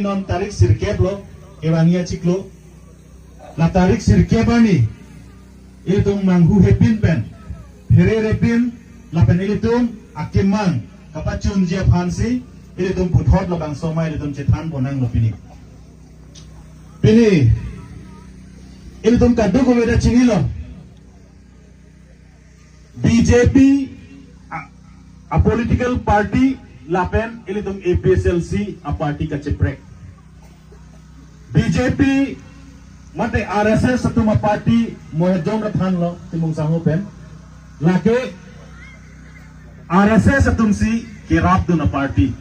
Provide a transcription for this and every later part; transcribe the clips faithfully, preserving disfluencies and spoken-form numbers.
Non tarik sirkep lo, kevangji achiklo. La tarik sirkep arni ilitum manghu hepin pen, phere repin, lapen ilitum akemang kapachunji aphansi ilitum puthot labangso ma ilitum chethan ponanglo pini. Pini ilitum kadokave ta chinilo. B J P a, a political party lapen ilitum A P H L C a party kacheprek. B J P mate R S S atum a party mo hejong kathanlo Timung Sangho pen. Lake R S S atumsi kerapdun a party.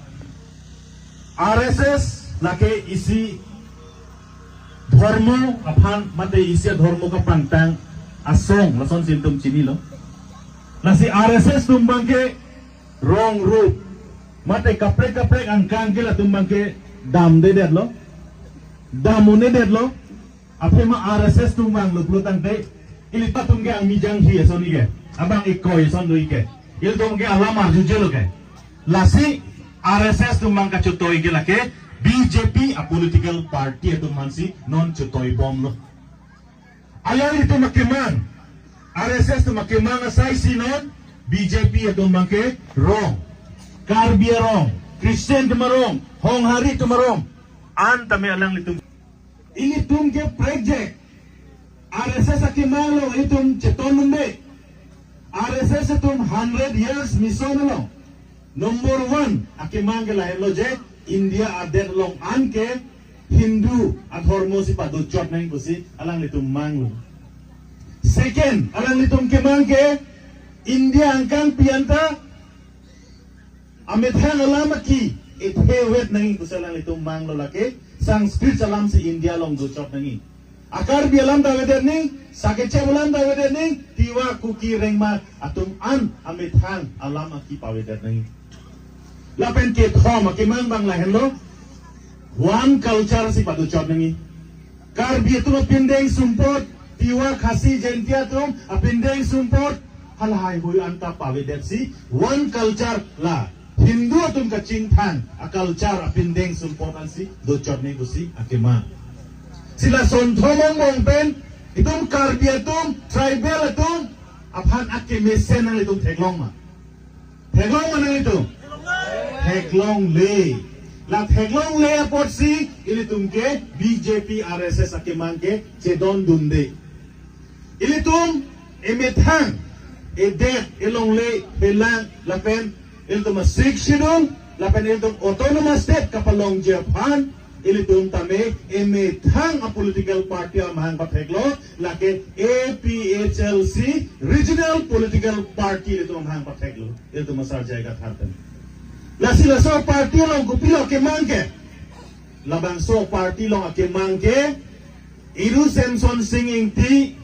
R S S lake isi dhormo aphan mate isi dhormo kapangtang asong lasonsi ilitum chinilo. Lasi R S S atum abangke rong rup mate kaprek kaprek angkang ke latum abangke damdedetlo, dam-un-edetlo. Aphema R S S atum vanglo pulo tangte, ilitum ke angmi janghi ason ike, abang ikoi ason do ike. Ilitum ke alam arjujelo ke. Lasi R S S atum abang kachotoi ke lake B J P a political party atum aphansi non chotoibomlo. Alanglitum akemang, R S S atum akemang asaisi non B J P atum abangke rong, Karbi arong, Christian atum arong, Honghari atum arong, an tame alanglitum. Ilitum ke project. R S S akemang along ilitum chetondunde. R S S atum hundred years mission along number one akemang ke lahenlo je India adet along anke Hindu adhormosi padochot nangji pusi alanglitum manglo. Second, alanglitum kemang ke India angkangpi anta amethang alam aki ethe-et nangji pusi alanglitum manglo, lake Sanskrit alamsi India along dochot nangji. A Karbi alam ta avedet nangji, Sakechem alam ta avedet nangji, Tiwa, Kuki, Rengma atum an amethang alam aki pavedet nangji. Lapen kethom akemang abang lahenlo, one culture si padochot nangji. Karbi atum apindeng sumpot, Tiwa, Khasi, Jaintia atum apindeng sumpot, halahai hui anta pavedetsi one culture, la Hindu atum kachingthang a culture apindeng sumpot ansi dochot nangji pusi akemang. Si lason thom angbong pen itum Karbi atum, tribal atum aphan akemesen nanglitum theklong ma? Theklong ma nanglitum? Theklongle. La theklongle apotsi ilitum ke B J P R S S akemang ke chedondunde. Ilitum emethang, edet, elongle, elang, lapen ilitum a Sixth Schedule, lapen ilitum autonomous state kapalongji aphan ilitum tame emethang a political party amahang patheklo, lake A P H L C regional political party ilitum amahang patheklo, ilitum asar jai kathar tame. Lasi laso party along kopilo akemang ke? Labangso party along akemang ke, Iru Semson Sing Ingti,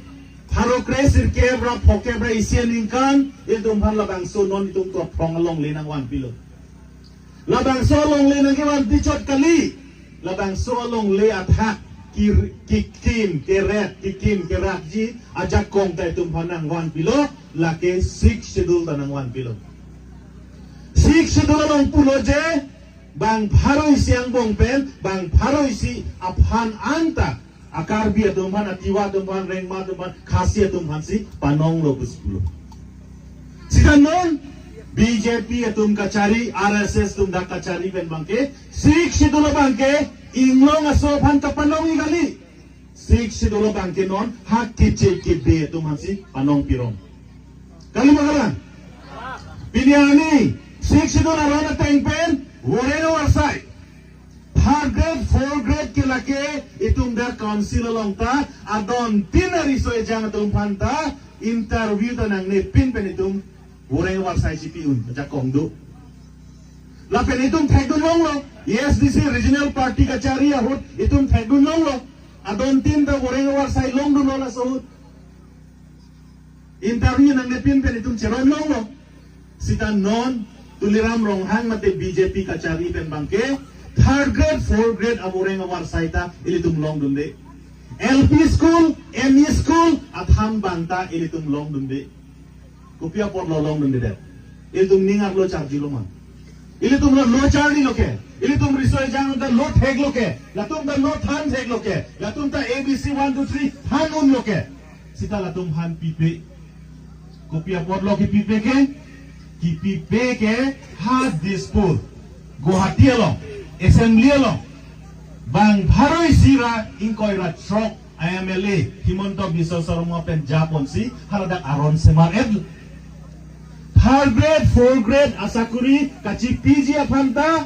pharo kre sirkep ra phokep ra isi aningkan, ilitum aphan labangso non itum tophong alongle nangvanpilo. Labangso alongle nangkevanpi chot kali, labangso alongle athak ki, kikim keret, kikim kerakji ajakong ta itum aphan nangvanpilo, lake Sixth Schedule ta nangvanpilo. Sixth Schedule along pulo je, bang pharo isi angbong pen, bang pharo isi aphan anta, a Karbi atum aphan, a Tiwa atum aphan, Rengma atum aphan, Khasi atum aphansi panonglo pusi pulo. Sita non B J P atum kachari, R S S atum dak kachari pen abangke, Sixth Schedule abangke inglong aso aphan kapanongji kali. Sixth Schedule abangke non ha keche kebe atum aphansi panong pirong. Kali ma kalang? Pini arni Sixth Schedule aron ateng pen voreng avarsai, third grade, fourth grade ke lake itum dak council along ta adon tin ariso ejang atum aphan ta interview ta nangnepin pen itum voreng avarsai chipi-un ajakong do. Lapen itum thekdun longlo, A S D C regional party kachari ahut itum thekdun longlo. Adon tin ta voreng avarsai longdunlo laso ahut. Interview nangnepin pen itum cheron longlo. Sita non Tuliram Ronghang mate B J P kachari pen abangke third grade, fourth grade avoreng avarsai ta ilitum longdunde. L P school, M E school, athan abang ta ilitum longdunde. Kopi apotlo longdundedet? Ilitum ning arlo charjulo ma? Ilitum lo lo charli lo ke. Ilitum riso ejang ta lo thek lo ke. Latum ta lo than thek lo ke. Latum ta A B C one two three than un lo ke. Sita latum aphan pipe. Kopi apotlo kipipe ke? Kipipe ke ha Dispur, Guwahati along, assembly along bang pharo isi ra ingkoi ra throk a M L A Himanta Biswa Sarma pen japonsi haladak aron semar-et. Third grade, fourth grade asakuri kachipiji aphan ta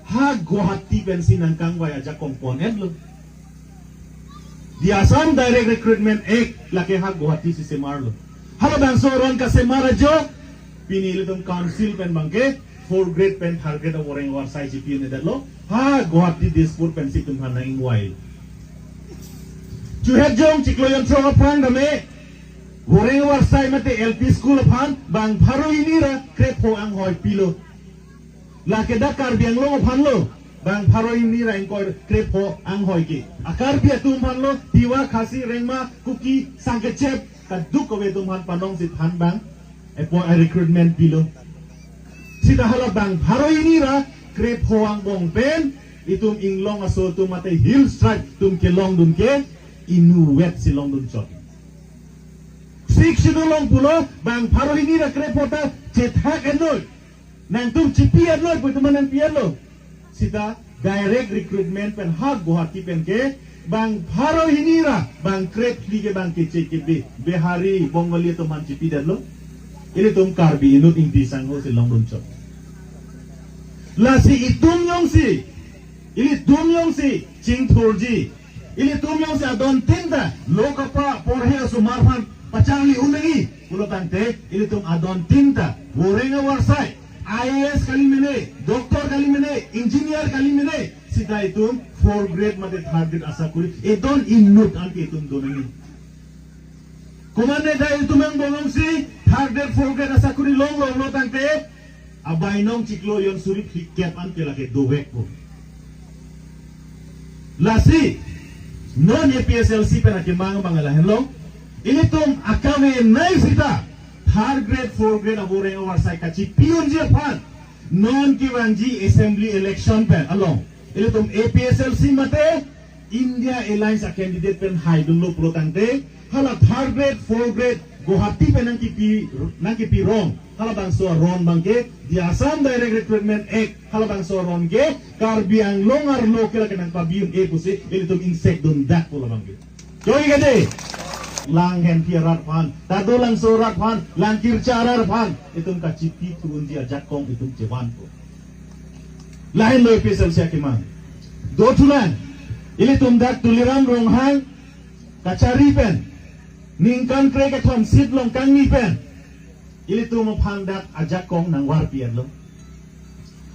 ha Guwahati pensi nangkangvai ajakong pon-etlo. The Assam Direct Recruitment Act lake ha Guwahati si semarlo. Halabangso aron kasemar ajok pini ilitum council pen abangke fourth grade pen third grade avoreng avarsai chipi-un-edetlo. Ha Guwahati Dispur pensi itum aphan nang-ingvai. Chuhet jong chiklo jon throk aphrang tame voreng avarsai mate L P school aphan bang pharo hini ra krepho anghoi pilo. Lake dak Karbi Anglong aphanlo, bang pharo hini ra ingkoi krepho anghoi ke. A Karbi atum aphanlo, Tiwa, Khasi, Rengma, Kuki, Sangkechep, kadokave atum aphan panongsi than bang epo a recruitment pilo. Sita hala bang pharo hini ra krepho angbong pen itum inglong aso atum mate hill tribe atum kelongdun ke inutvet si longdun chot. Sixth Schedule along pulo bang pharo hini ra krepho ta chethak-et noi. Nangtum chipi-et noi pu itum aphan nangpi-etlo. Sita direct recruitment pen ha Guwahati pen ke bang pharo hini ra bang krep phli ke bang keche kebi Bihari, Bengali atum aphan chipidetlo. Ilitum Karbi inut Ingti sangho si longdun chot. Lasi itum jongsi, ilitum jongsi chingthurji, ilitum jongsi adon tin ta lo kapa porhe asomar aphan pacharli un nangji pulo tangte ilitum adon tin ta voreng avarsai I A S kali mene, doctor kali mene, engineer kali mene, sita itum fourth grade mate third grade asakuri edon inut anke itum do nangji. Komatne ta itum angbong alongsi third grade, fourth grade asakuri longlo pulo tangte abainong chiklo jon suri phlikep anke lake dovekpo. Lasi non A P S L C pen akemang abang lahenlo. Ilitum akavenei sita third grade, fourth grade avoreng avarsai kachipi-unji aphan non kevangji assembly election pen along ilitum A P S L C mate India Alliance a candidate pen haidunlo pulo tangte hala third grade, fourth grade Guwahati pen nangkipi, nangkipi rong, halabangso aron abangke the Assam Direct Recruitment Act, halabangso aron ke Karbi Anglong arlo ke lake nangpabi un-e pusi ilitum ingsekdun dak pulo abangke. Choi kade, Langhenpi arat aphan, Tadolangso arat aphan, Langkircha arat aphan itum kachipithu unji ajakong itum chevanpo. Lahenlo A P S L C akemang. Dothulang, ilitum dak Tuliram Ronghang kachari pen ningkan kre-kethom seat along kangni pen ilitum aphan dak ajakong nangvarpi-etlo.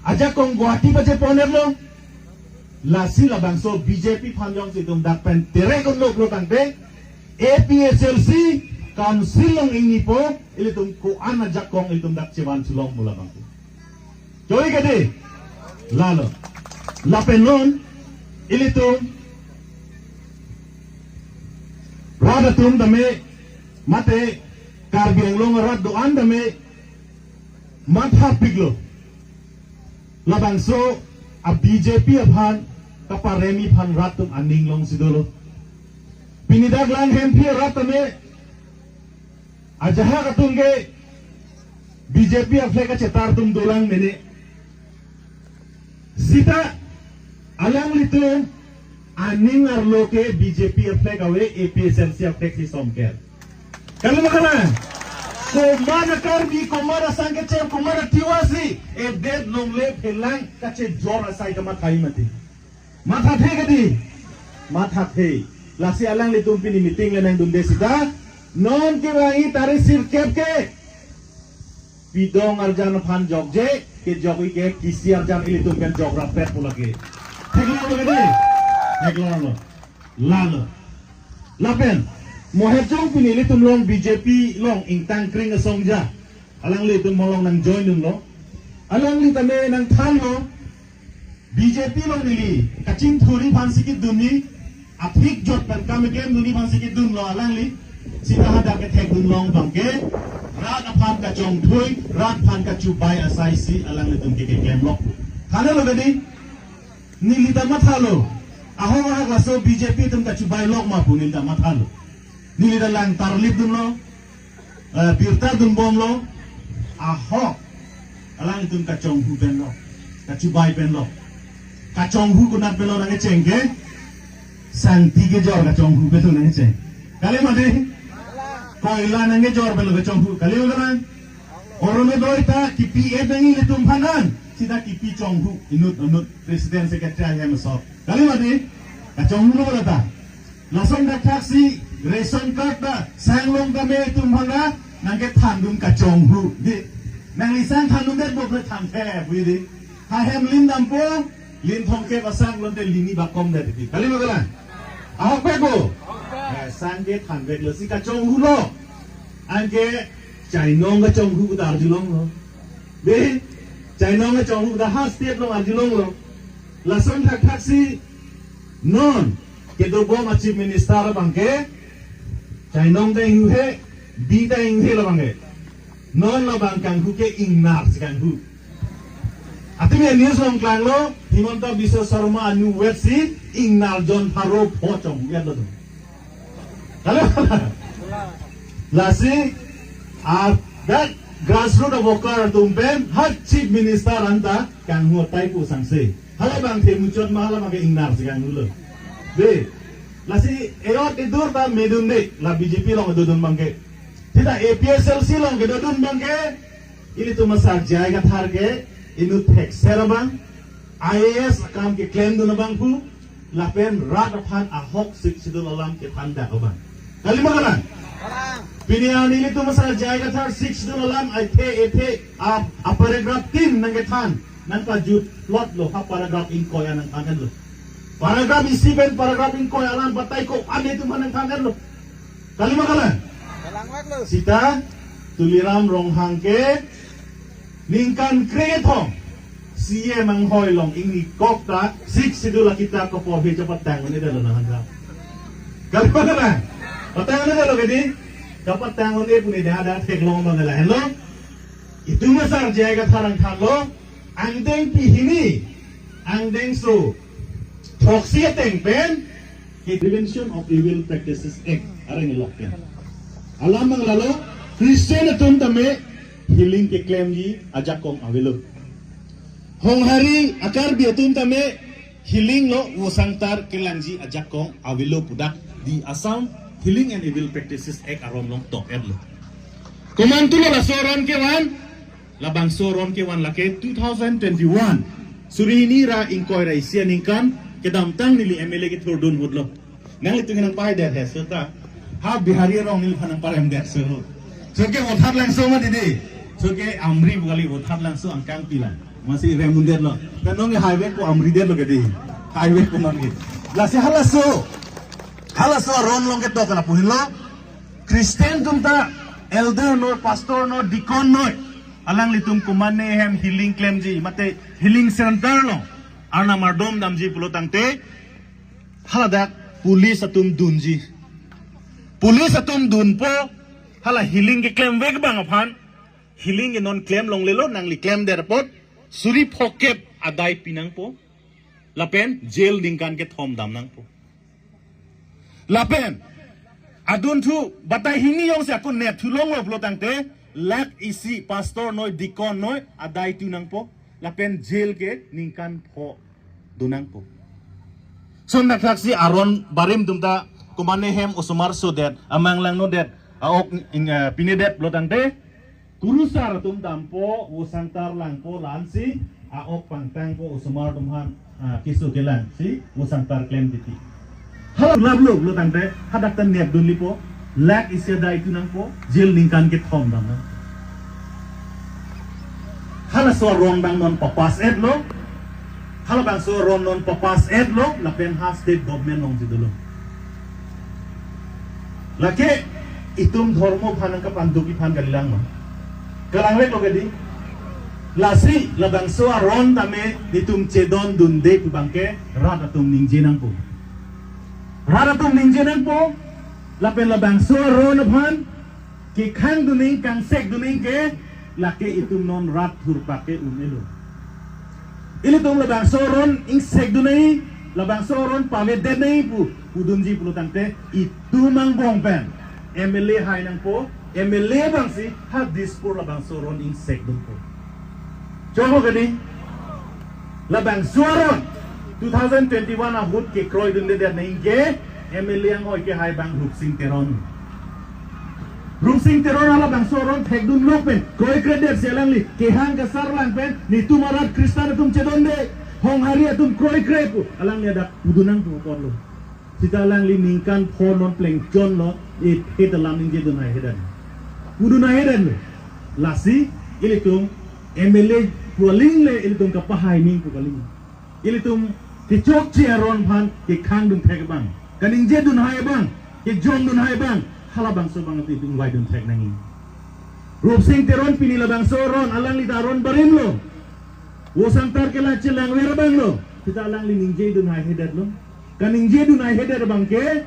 Ajakong Guwahati pachepon-etlo. Lasi labangso B J P aphan jongsi itum dak pen terek unlo pulo tangte A P S L C council along ingnipo, ilitum ko-an ajakong ilitum dak chevan chelong mula bangku. Choi kade, lalo. Lapen non ilitum rat atum tame mate Karbi Anglong arat do-an tame mathapiklo. Labangso a B J P aphan kaparemi aphan rat atum aning alongsi dolo. Pini dak Langhenpi arat tame ajahak atum ke B J P a flag kachetar atum dolang mene. Sita alanglitum aning arlo ke B J P a flag ave, A P S L C a flag si somker. Kali ma kali? Komat a Karbi, komat a Sangkechep, komat a Tiwasi, edet longle phelang kachejor asai kamathai mati. Mathathe kadi? Mathathe. Lasi alanglitum pini meeting le nangdunde sita non kevangji tarik sirkep ke pidong arjan aphan jokje, kejokji ke kisi arjan ilitum pen jokrapet pu lake. Theklonglo kadi? Theklonglo. Lalo. Lapen mo hejong pini ilitum along B J P along ingtang kring asong ja, alanglitum along nangjoin dunlo. Alangli tame nangthanlo. B J P along neli kachingthurji aphansi kedunji, athik jot pen kam keklemdunji aphansi kedunlo alangli. Sita hadak kethekdun long abangke, rat aphan kachongthui, rat aphan kachubai asai si alanglitum ke keklem lok. Thanlo kedi, neli ta mathalo. Ahok ahak laso B J P atum kachubai lok ma pu neli ta mathalo. Neli ta lang tarlip dunlo, eh, birta dunbomlo, ahok alanglitum kachonghu penlo, kachubai penlo. Kachonghu konat penlo nangkecheng ke, sangti kejor kachonghu penlo nangkecheng. Kali mati? Koila nangkejor penlo kachonghu. Kali mati? Orunodoi ta kipi-et nang ilitum aphan an. Sita kipi chonghu inut inut president secretary ahem asor. Kali mati? Kachonghu lo ta. Lason dak thaksi ration card ta sanglong tame itum aphan ra nangkethandun kachonghu. Di, nangli sang thandundet bok le thanthe, bui di. Ha hem lin dampo, lin thomkep asang lonte lini bakom det di. Kali ma kalang? Ahok pe ko? Eh, sang ke thanbek lo si kachonghu lo. Anke chainong kachonghu ta arjulonglo. Di, chainong kachonghu ta ha state along arjulonglo. Lason thakthaksi non kedobom a Chief Minister abangke, chainong ta inghu he, bi ta inghu he labangke. Non labang kanghu ke ingnar si kanghu. Atimi news along klanglo, Himanta Biswa Sarma anu wet si ingnar jon pharo pho chonghu-etlo tu. Kali? Lasi, ah, dak grassroot worker atum pen, ha Chief Minister anta kanghu tai pu sangse. Halabang themuchot ma halabang ke ingnar si kanghulo. Di, lasi eot edur ta medunde, la B J P along dodun abangke. Sita A P H L C along kedodun abangke, ilitum asar J I Kathar ke inut thekser abang, I A S akam keklemdun abang pu, lapen rat aphan ahok Sixth Schedule alam kethandak abang. Kali ma kalang? Pini arni ilitum asar J I Kathar Sixth Schedule alam athe athe a, a paragraph tin nangkethan, nangpajut lotlo, ha paragraph ingkoi an nangthan-etlo. Paragraph isi pen paragraph ingkoi alam batai ko-an itum aphan nangthan-etlo. Kali ma kalang? Kalang lak lo. Sita Tuliram Ronghang ke ningkan kre-thom C E M anghoi along ingni kok ta Sixth Schedule akitap kaporhe chapatang un-edetlo nahanta. Kali ma kalang? Patang un-edetlo kedi. Chapatang un-e pu ne dak dak theklong abang lahenlo. Itum asar J I Kathar nangthanlo. Angdeng pehini, angdengso throksi ateng pen, Prevention of Evil Practices Act areng lok pen. Alam abang lalo, Christian atum tame healing keklemji ajakong avelo. Honghari a Karbi atum tame healing lo, vosangtar kelangji ajakong avelo pu dak the Assam Healing and Evil Practices Act aron along tok-etlo. Komantulo laso aron kevan, labangso aron kevan lake two thousand twenty-one. Suri hini ra ingkoi ra isi aningkan kedamtang neli M L A kethurdun ahutlo. Nanglitum nangpahai det he seta. Ha Bihari arong neliphan nangparem det so. Soke Vothatlangso ma didi. Soke Amri pu kali, Vothatlangso angkang pila. Masi rem un-edetlo. Kanong highway ko Amri detlo kedi. Highway ko manggi. Lasi halaso. Halaso aron along ketok kana puhinlo. Christian atum ta elder noi, pastor noi, deacon noi, alanglitum komatne hem healing klemji, mate healing center lo, arnam ardom damji pulo tangte, haladak police atum dunji. Police atum dunpo, hala healing keklemvek abang aphan, healing ke non klem longlelo, nangli klemdet apot, suri phokep adai pinangpo, lapen jail ningkan kethom damnangpo. Lapen adunthu batai hini jongsi ako nep thulonglo pulo tangte, lakh isi pastor noi, deacon noi adai tunangpo, lapen jail ke ningkan pho donangpo. Lason thakthaksi aron barim atum ta komatne hem osomar sodet, amang langnodet, a-ok ing, eh, pinedet pulo tangte, kurusar atum dampo, vosangtar langpo, la-ansi a-ok pangtangpo, osomar atum aphan, ah, keso kelang si vosangtar klem titi. Hala laplo pulo tangte, hadak ta nepdun lipo, lakh isi adai tunangpo, jail ningkan kethom damnang. Halaso aron abang non papass-etlo, halabangso aron non papass-etlo, lapen ha state government alongsi dolo. Lake itum dhormo aphan nangkapanduk aphan kalilang ma? Kalang veklo kedi. Lasi labangso aron tame itum chedondunde pu abangke rat atum ningje nangpo. Rat atum ningje nangpo. Lapen labangso aron aphan kekhang duning, kangsek duning ke lake itum non rat thurpak ke un-elo. Ilitum labangso aron ingsek duning, labangso aron pavedet nang pu, pudunji pulo tangte itum angbong pen M L A hai nangpo, M L A abangsi ha Dispur labangso aron ingsek dunpo. Choklo kadi, labangso aron two thousand twenty-one ahut kekroidundedet nang ke M L A anghoi ke hai bang Rupsing Teron. Rupsing Teron halabangso aron thekdunlok pen kroikredet si alangli kehang kasarlang pen netum arat Christian atum chedonde, Honghari atum kroikre pu alangli hadak pudun nangpo korlo. Sita alangli ningkan pho non plengchonlo, ephet alam ningjedun haihedet. Pudun haihedet lo. Lasi ilitum M L A pu aling le ilitum kapahai nang pu kaling. Ilitum kechokche aron aphan kekhangdun thek abang, kaningjedun hai abang, kejongdun hai abang, halabangso abang ilitum vaidun thek nangji. Rupsing Teron pini labangso aron, alangli ta aron barim lo. Vosangtar ke la chelangver abang lo. Sita alangli ningjedun haihedet lo. Kaningjedun haihedet abang ke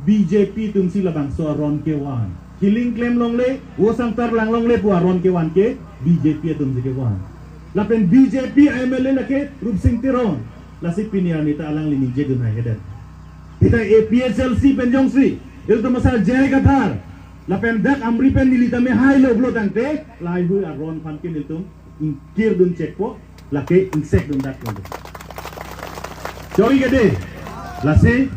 B J P atumsi labangso aron kevan. Kiling klem longle, vosangtar lang longle pu aron kevan ke B J P atumsi kevan. Lapen B J P M L A lake Rupsing Teron. Lasi pini arni ta alangli ningjedun haihedet. Sita A P H L C pen jongsi ilitum asar J I Kathar lapen dak Amri pen neli tame hailo pulo tangte lahaihui aron aphan ke nelitum ingkirdun chekpo, lake ingsekdun dak lo. Choi kade, lasi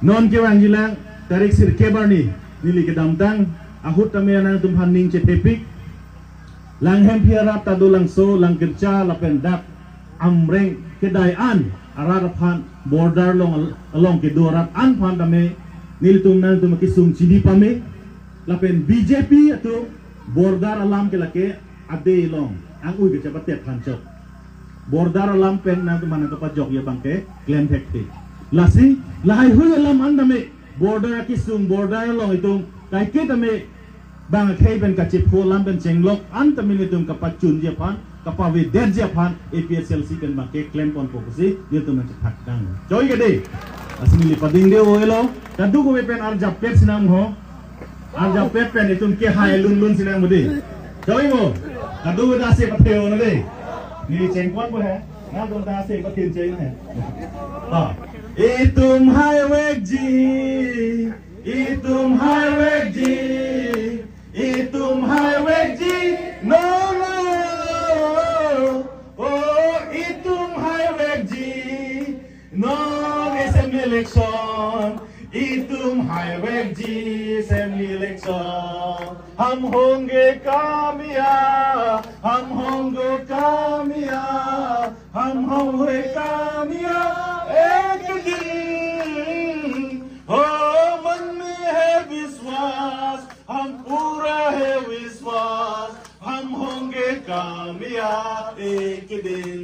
non kevangjilang tarik sirkep arni neli kedamtang ahut tame nangtumphan ning chethepik. Lang Hemphi arat ta dolangso, Langkircha lapen dak Amreng kedai an arat aphan, border along, along kedo arat an aphan tame nelitum nangtum kesung chini pame. Lapen B J P atum border alam ke lake ade along ang-ui kechapatet aphan chok. Border alam pen nangtum aphan kapajokji abang ke klem thekthe. Lasi lahaihui alam an tame border akesung, border along itum kaike tame bang akhei pen kachepho alam pen chenglok an tame nelitum kapachunji aphan, kapavedetji aphan A P H L C pen bang ke klemponpo pusi nelitum nangchethak nang. Choi kade. Lasi neli padingde-o-elo, kadokave pen arjapet si nang ho. Arjapet pen itum kehai lunlun si nang budi. Choi mo. Kadokave ta ase pathe-o na de. Neli chengponpo he. Nangtum ta ase pathin cheng he. Ha. Itum haivekji. Itum haivekji. Itum haivekji. No, no. Oh, itum haivekji. Non assembly election, itum haivekji assembly election. हम होंगे कामयाब, हम होंगे कामयाब, हम होंगे कामयाब एक दिन। हो मन में है विश्वास, हम पूरा है विश्वास, हम होंगे कामयाब एक दिन।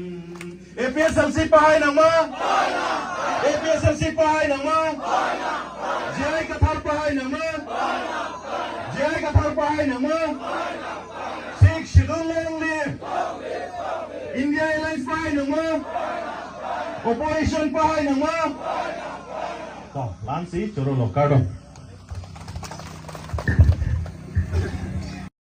A P H L C pahai nangma? A P H L C pahai nangma? J I Kathar pahai nangma? J I Kathar pahai nangma? Sixth Schedule long live! India Alliance pahai nangma? Opposition pahai nangma? To, la-ansi choro lo, kardom.